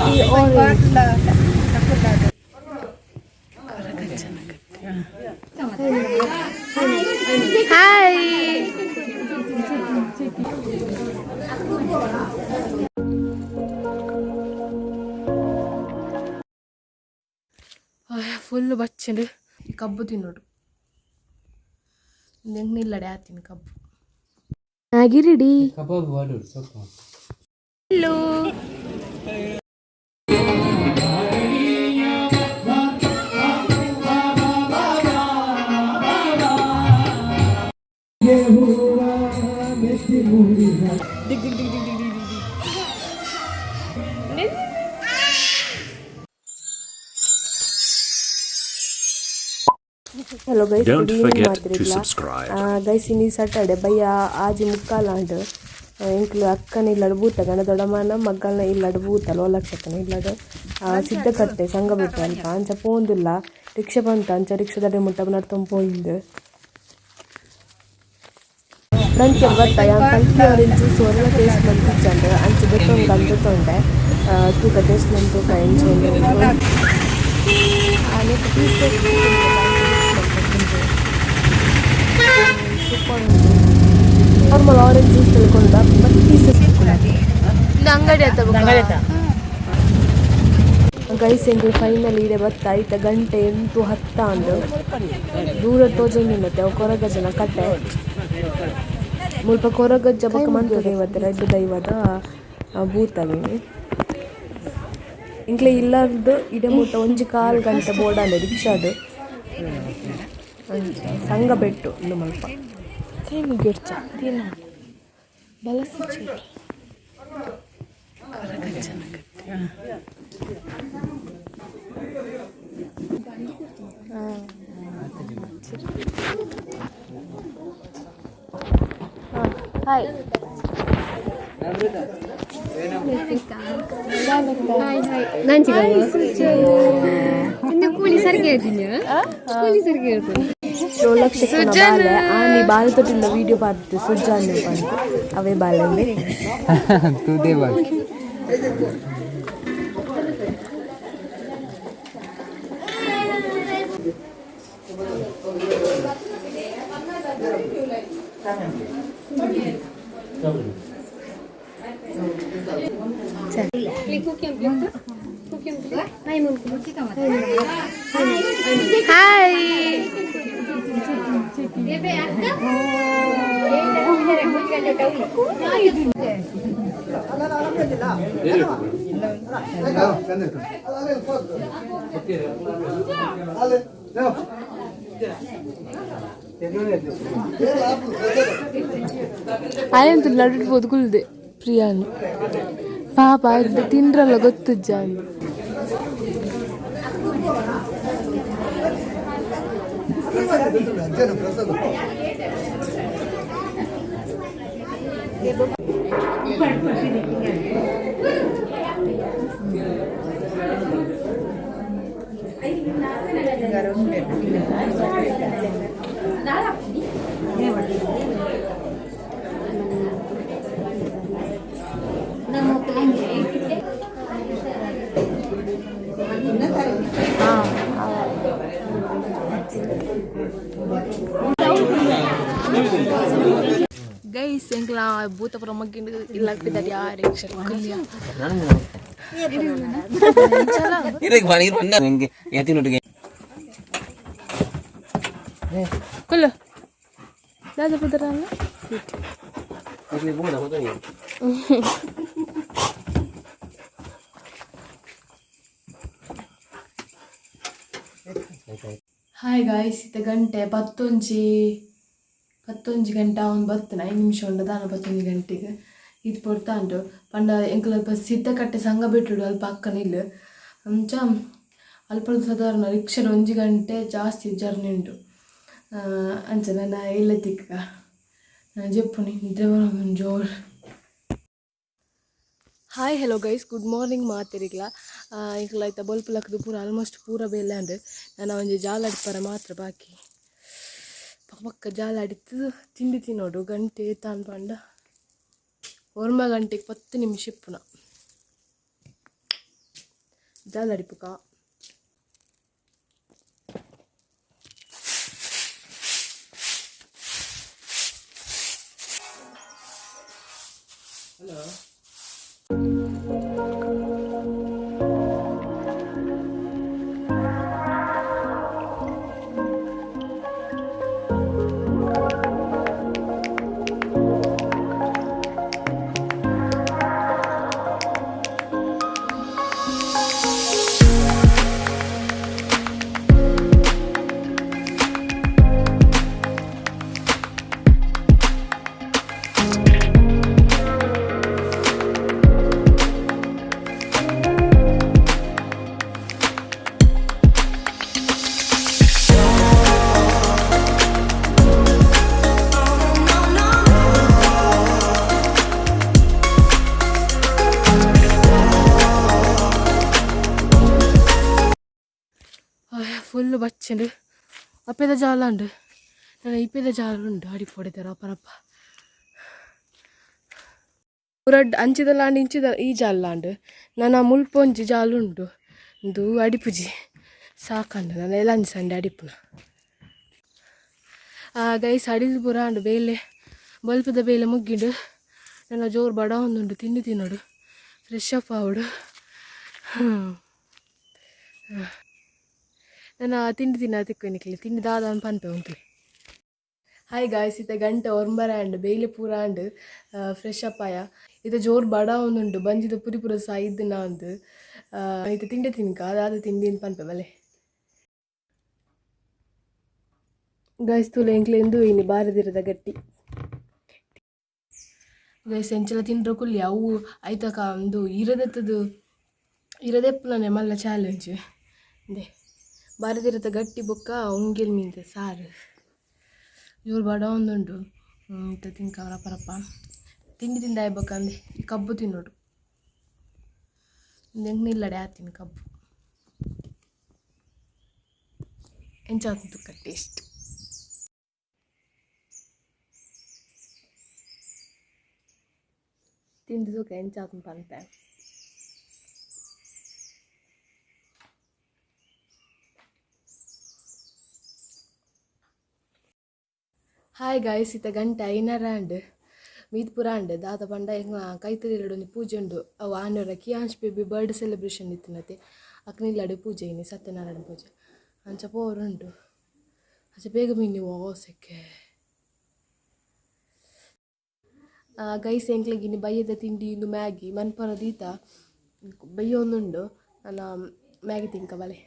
Orange. Hi. Full ಬಚ್ಚಂಡು ಈ ಕಬ್ಬು ತಿನ್ನೋಡು. ನಿಲ್ಲಡೆ ಆತೀನಿ ಕಬ್ಬು. Maggi ready. ಕಬಾಬ್ ವಾಡು ಸೊಪ್ಪು. Hello. Hello guys. Don't good evening forget to ಮಾತ್ರಿಗ್ಲ. Subscribe. Guys, ಇನಿ ಸ್ಯಾಟರ್ಡೆ ಬಯ್ಯ 6:45 ಆಂಡ್. ಎಂಕ್ಲು ಅಕ್ಕನ ಇಲ್ಲಡ್ ಬೂತ, ಗಣ ದೊಡಮಾನ ಮಗ್ಗಲ್ನ ಇಲ್ಲಡ್ ಬೂತ, ಲೋಲಕ್ಷಕ್ಕನ ಇಲ್ಲಡ್ ಸಿದ್ಧಕಟ್ಟೆ ಸಂಘ ಬಿಟ್ಟು ಅಲ್ಪ ಅಂಚ ಪೋಂದುಲ್ಲ. ರಿಕ್ಷಾ ಬಂತ, ಅಂಚ ರಿಕ್ಷಾದಡೆ ಮುಟ್ಟ ನಡ್ತೊಂದು ಪೋಯಿಂದು. ನಂಗೆ ಬರ್ತಾ ಯಾನ್ ಪಲ್ಪಿ ಆರೆಂಜ್ ಜ್ಯೂಸ್ ಒರ್ಲ ಟೇಸ್ಟ್ ಮಂತಿಜ್ಜಂಡ್. ಅಂಚ ದೆತ್ತೊಂದು ಅಂದ್ ತೂಕ, ಟೇಸ್ಟ್ ಮಂತ್ ತೂಕ ಎಂಚ ಉಂಡು. ಪೀಸ್ ಸೂಪರ್ ಉಂಟು. ನಾರ್ಮಲ್ ಆರೆಂಜ್ ಜ್ಯೂಸ್ ತಿಳ್ಕೊಂಡ, ಬಟ್ ಪೀಸಸ್. ಅಂಗಡಿ ಆತ. ಗೈಸ್, ಎಂಕುಲು ಫೈನಲ್ ಇಡೆ ಬತ್ತ. ಐತ ಗಂಟೆ 8:10 ಅಂದ್. ದೂರ ತೋಜೊಂದುಂಡತ್ತೆ ಅವು ಕೊರಗಜ್ಜನ ಕಟ್ಟೆ. ಮುಲ್ಪ ಕೊರಗಜ್ಜ ಬೊಕ್ಕ ಮಂತ್ರ ದೈವದ ರಡ್ಡ್ ದೈವದ ಭೂತವಿನಿ. ಎಂಕ್ಲೆ ಇಲ್ಲರ್ದು ಇಡೆ ಮುಟ್ಟ 1.25 ಗಂಟೆ ಬೋಡಾಂಡ್ ರಿಕ್ಷಾಡ್. ಅಂಚ ಸಂಘ ಬೆಟ್ಟು ಇಂದು ಮಲ್ಪ ಕೈ ಮುಗಿರ್ಚ ದಿನ ಬಲಸಿಚ್ಚಿ ಕೊರಗಜ್ಜನ ಕಟ್ಟೆ. ಹಾಯ್. ನಾನು ಕೂಲಿ ಸರಿಗೆ ಹೇಳ್ತೀನಿ, ಕೂಲಿ ಸರಿಗೆ ಹೇಳ್ತೀನಿ. ಲಕ್ಷಕ್ಕನ ಬಾಲೆ ಆನಿ ಬಾಲೆ ತೊಟ್ಟಿಲ್ಲ ವಿಡಿಯೋ ಪಾಡ್ದು ಸುಜಾನ್ ಪಂದ್ ಅವೇ ಬಾಲೆ. ತುದೇ ಬಾಕಿ. ಹಾಯ್. ಆಯಂತು ನಡುಟ್ಬೋದು ಕುಲ್ದೆ ಪ್ರಿಯಾನು ಪಾಪ ಆಯ್ತು ತಿಂಡ್ರಲ್ಲ ಗೊತ್ತುಜ್ಜ ಅಂದು. ಗೈಸ್, ಎಂಕ್ಲ ಭೂತಪುರ ಮಗ್ಗಿಂಡು ಇಲ್ಲ ಪಿದಾಡಿ ಯಾರು ಕುಲ್ಯ. ಇರಕ್ಕೆ ಬಾ, ನೀರು ಬಣ್ಣ ಹೆಂಗೆ ಎತ್ತಿನೊಟ್ಟಿಗೆ. ಕುಲ್ಲು ದಾದ ಪುದರಲ್ಲ. ಹಾಯ್ ಗಾಯ್ಸ್, ಇತ್ತ ಗಂಟೆ ಪತ್ತೊಂಜಿ, ಪತ್ತೊಂಜಿ ಗಂಟೆ ಅವನು ಬತ್ತನ 5 ನಿಮಿಷ ಉಂಡು ದಾನ 11 ಗಂಟೆಗೆ. ಇದು ಪೊರ್ತಾ ಉಂಟು ಪಂಡ ಎಂಕುಲು ಅಲ್ಪ ಸಿದ್ಧಕಟ್ಟೆ ಸಂಘ ಬಿಟ್ಟುಡು ಅಲ್ಪ ಅಕ್ಕನ ಇಲ್ಲ. ಅಂಚ ಅಲ್ಪ ಸಾಧಾರಣ ರಿಕ್ಷಾಡ್ 1 ಗಂಟೆ ಜಾಸ್ತಿ ಜರ್ನಿ ಉಂಟು. ಅಂಚ ನನ್ನ ಇಲ್ಲ ತಿಕ್ಕ ನಾನು ಜೆಪ್ಪುನಿ, ನಿದ್ರೆ ಬರೋದು ಜೋರು. Hi, hello guys, good morning ಮಾತೆರಿಗ್ಲ. ಎಂಕುಲು ಐತ ಬೊಲ್ಪು ಲಕ್ದು ಪೂರ ಆಲ್ಮೋಸ್ಟ್ ಪೂರ ಬೇಲೆ ಅಂಡ್. ನಾನು ಒಂಜಿ ಜಾಲ ಅಡ್ಪರ ಮಾತ್ರ ಬಾಕಿ. ಪಕ್ಕ ಪಕ್ಕ ಜಾಲ ಅಡಿತು ತಿಂಡಿ ತಿನ್ನೋಡು. ಗಂಟೆ ತಾನ್ ಪಂಡ 9 ಗಂಟೆಗೆ 10 ನಿಮಿಷ ಇಪ್ಪುನ. ಜಾಲ್ ಅಡಿಪುಕ. ಫುಲ್ಲು ಬಚ್ಚಂಡು ಅಪ್ಪೆದ ಜಾಲ ಉಂಡು, ನನ್ನ ಇಪ್ಪೆದ ಜಾಲ ಉಂಡು. ಅಡಿಪು ಹೊಡಿತಾರೆ ಅಪ್ಪರಪ್ಪ. ಪುರಡ್ ಅಂಚಿದ ಲಾಂಡ್, ಇಂಚಿದ ಈ ಜಾಲ ಲಾಂಡ್. ನನ್ನ ಮುಲ್ಪ ಒಂಜಿ ಜಾಲ ಉಂಡು. ಇಂದು ಅಡಿಪುಜಿ, ಸಾಕಂಡು. ನನ್ನ ಎಲ್ಲಂಜಿ ಸಂಡೆ ಅಡಿಪುನ. ಗೈಸ್, ಅಡಿದು ಪೂರ ಉಂಡು. ಬೇಲೆ ಬಲ್ಪದ ಬೇಲೆ ಮುಗ್ಗಿಂಡು. ನನ್ನ ಜೋರು ಬಡ ಒಂದುಂಡು. ತಿಂಡಿ ತಿನ್ನೋಡು, ಫ್ರೆಶ್ ಅಪ್ ಆವಡು. ನನ್ನ ತಿಂಡಿ ತಿನ್ನ ತಿಕ್ಕು ತಿಂಡಿ ದಾದ ಪನ್ಪೆ ಉಂಟು. ಹಾಯ್ ಗಾಯ್ಸ್, ಇತ್ತೆ ಗಂಟೆ 9 ಆಂಡ್. ಬೇಲೆ ಪೂರ ಆಂಡ್, ಫ್ರೆಶ್ ಅಪ್ ಆಯ. ಇತ್ತೆ ಜೋರು ಬಡ ಒಂದುಂಡು. ಬಂಜಿದ ಪುರಿ ಪೂರ ಸಾಯ್ದು ನಾ. ಇತ್ತೆ ತಿಂಡಿ ತಿನ್ಕ, ಅದಾದ ತಿಂಡಿ ಅಂತ ಪನ್ಪೆ ಬಲೆ. ಗೈಸ್, ತೂಲೆ ಎಂಕ್ಲೆ ಇಂದು ಇನಿ ಬಾರದಿರದ ಗಟ್ಟಿ. ಗೈಸ್, ಎಂಚಲ ತಿಂಡ್ರ ಕುಲ್ಲಿ ಅವು ಐತಕ ಒಂದು ಇರದತ್ತದು ಇರದೆಪ್ಪುಲನೆ ಮಲ್ಲ ಚಾಲೆಂಜ್ ಇಂದೆ. ಬಾರದಿರತ ಗಟ್ಟಿ ಬೊಕ್ಕ ಉಂಗಿಲ್ ಮೀನ್ದ ಸಾರು. ಜೋರು ಬಡ ಒಂದುಂಡು. ಇತ್ತೆ ತಿನ್ಕ ರಪ್ಪ. ತಿಂಡಿ ತಿಂದಾಯ ಬೊಕ್ಕ ಅಂದೆ ಈ ಕಬ್ಬು ತಿನ್ನೋಡು. ಎಂಕ್ ನಿಲ್ಲಡೆ ಆತೀನಿ ಕಬ್ಬು ಎಂಚ ತುಕ್ಕ ಟೇಸ್ಟ್. ತಿಂದು ತೂಕ ಎಂಚ ಆತುಂಡು ಪನ್ಪೆ. ಹಾಯ್ ಗಾಯ್ಸ್, ಇತ್ತೆ ಗಂಟೆ 5:30 ಆಂಡ್. ಮೀತ್ ಪೂರ ಆಂಡ್. ದಾದ ಪಂಡ ಎಂಕ್ಲ ಕೈತಲ್ ಒಂಜಿ ಪೂಜೆ ಉಂಡು. ಅವು ಆನರ ಕಿಯಾಂಶ್ ಬೇಬಿ ಬರ್ಡೇ ಸೆಲೆಬ್ರೇಷನ್ ಇತ್ತಿನತೆ. ಅಕ್ನ ಪೂಜೆ ಇನಿ, ಸತ್ಯನಾರಾಯಣ ಪೂಜೆ. ಅಂಚ ಪೋರುಂಡು. ಅಂಚ ಬೇಗ ಮೀನಿ ಸೆಕೆ. ಗೈಸ್, ಎಂಕ್ಲೆಗ್ ಇನಿ ಬಯ್ಯದ ತಿಂಡಿ ಇಂದು ಮ್ಯಾಗಿ ಮನ್ಪರ ದೀತ. ಬಯ್ಯೊಂದುಂಡು. ನನ್ನ ಮ್ಯಾಗಿ ತಿಂಕ ಬಲೆ.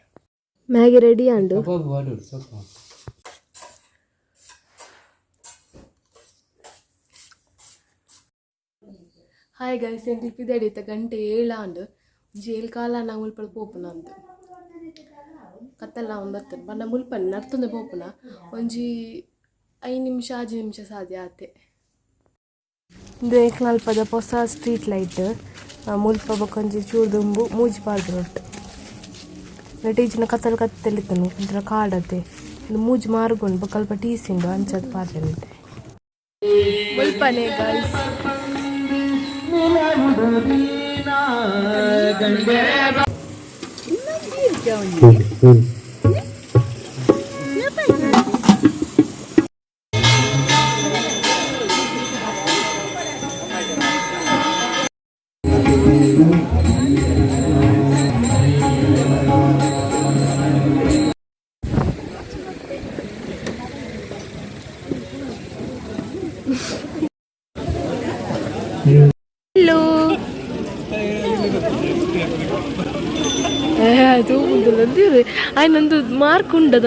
Maggi ready ಆಂಡು. ಕಬಾಬ್ ವಾಡೋಡು ಸ್ವಲ್ಪ. ಹಾಯ್ ಗೈಸ್, ಎಂಕ್ಲು ಪಿದಡಿ ಇತ್ತ ಗಂಟೆ 7 ಆಂಡ್. ಒಂಜಿ 7 ಕಾಲ ನಾ ಮುಲ್ಪಡ್ ಪೋಪುನ ಅಂದ್. ಕತ್ತಲ ಒಂದು ಬರ್ತದೆ ಪಂಡ ಮುಲ್ಪನೆ ನರ್ತೊಂದೆ ಪೋಪುನ. ಒಂಜಿ 5 ನಿಮಿಷ 6 ನಿಮಿಷ ಸಾಧ್ಯ ಆತೆ. ಇಂದು ಎಂಕ್ಲಲ್ಪದ ಪೊಸ ಸ್ಟ್ರೀಟ್ ಲೈಟ್. ಮುಲ್ಪ ಬೊಕ ಒಂಜಿ ಚೂರು ದುಂಬು ಮೂಜಿ ಪಾಡ್ದ್ ಒಟ್ಟು ನೆಟ್ ಕತ್ತಲು ಕತ್ತಲಿತ್ತನು ಒಂಥರ ಕಾಡತೆ. ಇಂದು ಮೂಜಿ ಮಾರ್ಗುಂಡು ಬೊಕ ಅಲ್ಪ ಟೀಸಿ ಉಂಡು. ಅಂಚದ ಪಾಡ್ದೆರ್. ಮುಲ್ಪನೆ ಗೈಸ್. ಹಲೋ, ಆಯ್ನೊಂದು ಮಾರ್ಕ್ ಉಂಡದ.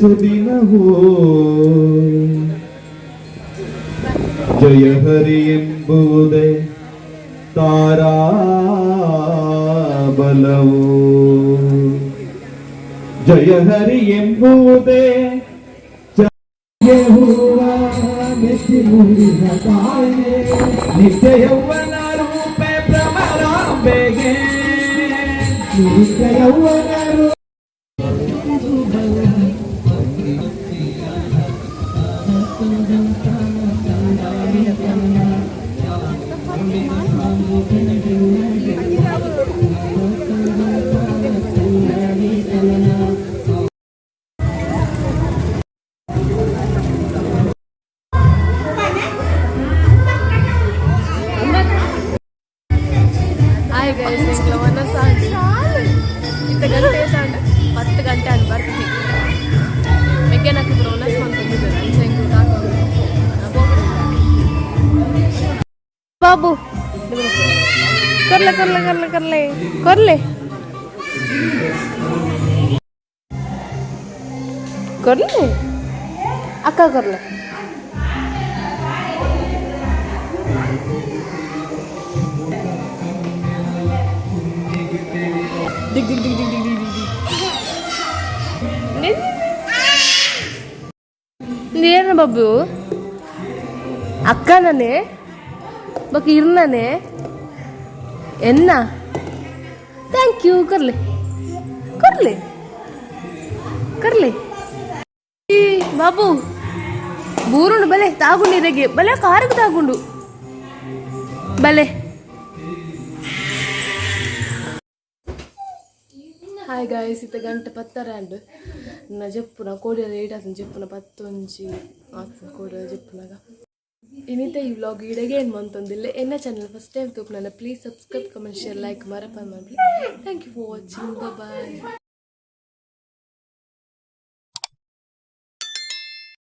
ಸುದಿನವೋ. ಜಯ ಹರಿ ಎಂಬುದೇ ತಾರಾ ಬಲವು, ಜಯ ಹರಿ ಎಂಬುದೇ. ಹೂವ ಮೆಚ್ಚಿ ಮೂಡಿದ ತಾಯೇ, ನಿತ್ಯ ಯೌವನ ರೂಪೆ ಭ್ರಮರಾಂಬೆಗೆ, ನಿತ್ಯ ಯೌವನ. ಹಾಯ್ ಗೈಸ್, ಎಂಕ್ಲ ವನಸಾಂಡ್. ಇತ್ತ ಗಂಟೆ ಸಾಂಡ್, 10 ಗಂಟೆ ಅಂಡ್ ಬರ್ತೀನಿ. ಮೆಗ್ಗೆನಕ್ಕೆ ಪೂರ ವನಸ್ ಮಂತೊಂದಿದ್ದಾರೆ. ಅಂಚ ಎಂಕ್ಲು ತಾಕೊಂದು ಬಾಬು, ಕೊರ್ಲೆ ಕೊರ್ಲೆ ಕೊರ್ಲೆ ಕೊರ್ಲೆ ಕೊರ್ಲೆ ಕೊರ್ಲೆ ಅಕ್ಕ ಕೊರ್ಲೆ. ದಿಗ್ ದಿಗ್ ದಿಗ್ ದಿಗ್ ದಿಗ್ ದಿಗ್ ದಿಗ್. ಏನು ಬಾಬು? ಅಕ್ಕನನೇ ಬೊಕ ಇರ್ನನೆ ಎನ್ನ. Thank you ಕೊರ್ಲೆ ಕೊರ್ಲೆ ಕೊರ್ಲೆ. ಈ ಬಾಬು, ಬೂರುಂಡು ಬಲೆ, ತಾಗುಂಡು ಇರೆಗೆ ಬಲೆ, ಕಾರಿಗೆ ತಾಗುಂಡು ಬಲೆ. ಹಾಯ್ ಗಾಯ್ಸ್, ಇತ್ತ ಗಂಟೆ ಪತ್ತರ ಅಂಡ್. ನಾ ಜೆಪ್ಪುನ ಕೋಡಿಯಲ್ಲ ಲೇಟ್ ಆತನ ಜೆಪ್ಪುನ, ಪತ್ತೊಂಜಿ ಆತನ ಕೋಡಿಯಲ್ಲ ಜೆಪ್ಪುನಾಗ. ಇನಿತ ಈ ವ್ಲಾಗ್ ಇಡಗೆ ಏನು ಮಂತೊಂದಿಲ್ಲ. ಎನ್ನ ಚಾನಲ್ ಫಸ್ಟ್ ಟೈಮ್ ತೂಪುನಲ್ಲ, please subscribe, comment, share, like ಮರಪನ್ ಮಾಡ್ಲಿ. Thank you for watching. Bye.